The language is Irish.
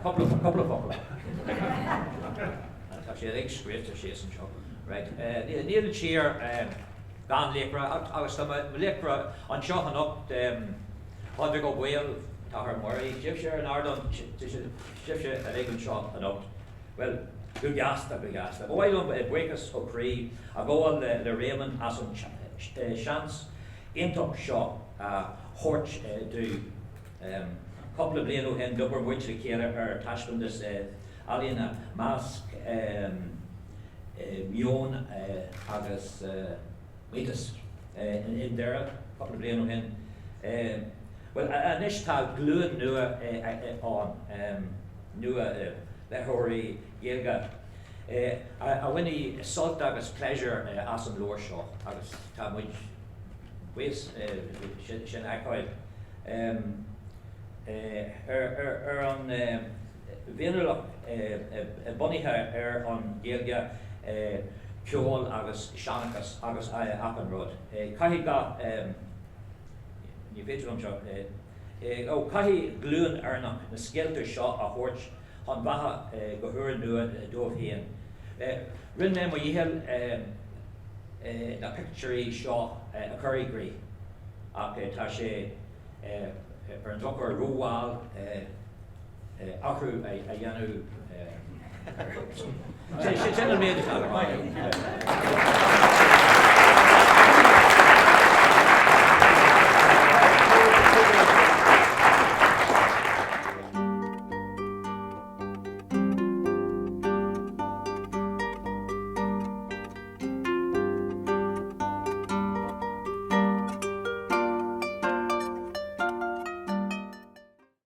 Cúpla cúpla focal. Tá sé ag scríofa síos anseo. Right. Níl an tír gan laochra agus tá mo laochra anseo anocht Pádraig Ó Baoill, tá Muirí, sibhse ar an ardán, sibhse uilig anseo anocht. Bhuel, go gasta, go gasta. Ba mhaith liom buíochas ó chroí a ghabháil le Réamonn as an seans iontach seo a thabhairt domh. Cúpla bliain ó shin d'obair muid le chéile ar taispeántas ealaíne, measc meon agus miotas i nDoire cúpla bliain ó shin. Bhuel, anois tá glúin nua ann, nua, léitheoirí Gaeilge, a bhainfidh sult agus pléisiúr as an leabhar seo agus tá muid buíoch sin a fheiceáil. Ar an bhféiniúlacht bunaithe ar an Ghaeilge, ceol agus seanchas agus achan rud. Caithfidh gach, ní féidir liom seo, ó caithfidh glúin Éireannach na scéalta seo a thabhairt chun beatha go húrnua dóibh féin. Rinne mé mo dhícheall na pictiúirí seo a chur i gcrích ach tá sé ar an drochuair rómhall athrú a dhéanamh air. Sin an méid atá le rá.